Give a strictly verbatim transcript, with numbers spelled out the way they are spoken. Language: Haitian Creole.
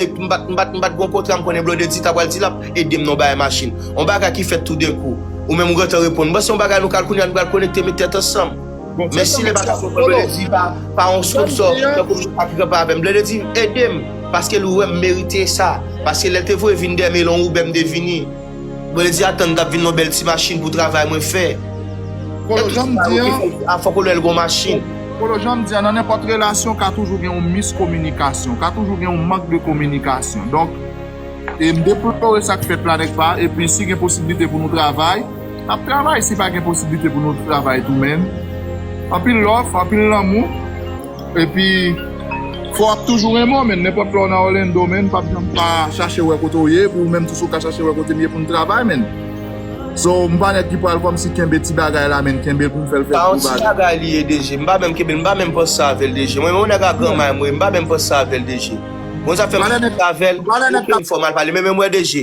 m pa t, m pa t, m pa t gon kontra, m konnen Blondedy ta pral di l ap ede m nan yon bagay machin. Yon bagay ki fèt toudenkou. Ou menm ou gentan reponn. Bon, se yon bagay nou kal kounye a, nou pral konekte met tèt ansanm. Men si lè bagay sa, Blondedy pa, pa yon sponsor, tankou m pa ki kanpe avè m. Blondedy ede m, paske l wè m merite sa. Paske lè l te voye vin dèyè m, e l yon Uber m te vini. Blondedy atann t ap vin yon bèl ti machin pou travay mwen fè. Kolo, jan m di an, a fòk ou lè l gon machin. Kolo, jan m di an, nan nenpòt relasyon, ka toujou gen yon miskominikasyon, ka toujou gen yon mank de kominikasyon. Donk, e m deplore sa k fèt la nèg pa, epi si gen posiblite pou nou travay, n ap travay, si pa gen posiblite pou nou travay tou, men anpil love, anpil lanmou, epi fò ap toujou renmen w, men nenpòt lè w nan Orlando, men p ap janm pa chache wè kote w ye, epi ou menm tou si w ka chache wè kote m ye pou n travay, men. So, m pa nèg ki pral kòmsi kenbe ti bagay la, men kenbe l pou m fè l fè gwo bagay. Bagay li ye, D J. M pa menm kenbe l, m pa menm panse avè l, D J. Mwen, mwen, yon nèg a granmay mwen, m pa menm panse avè l, D J. Bon, sa fè m avè l, m fò mal pale, men menm wè, D J.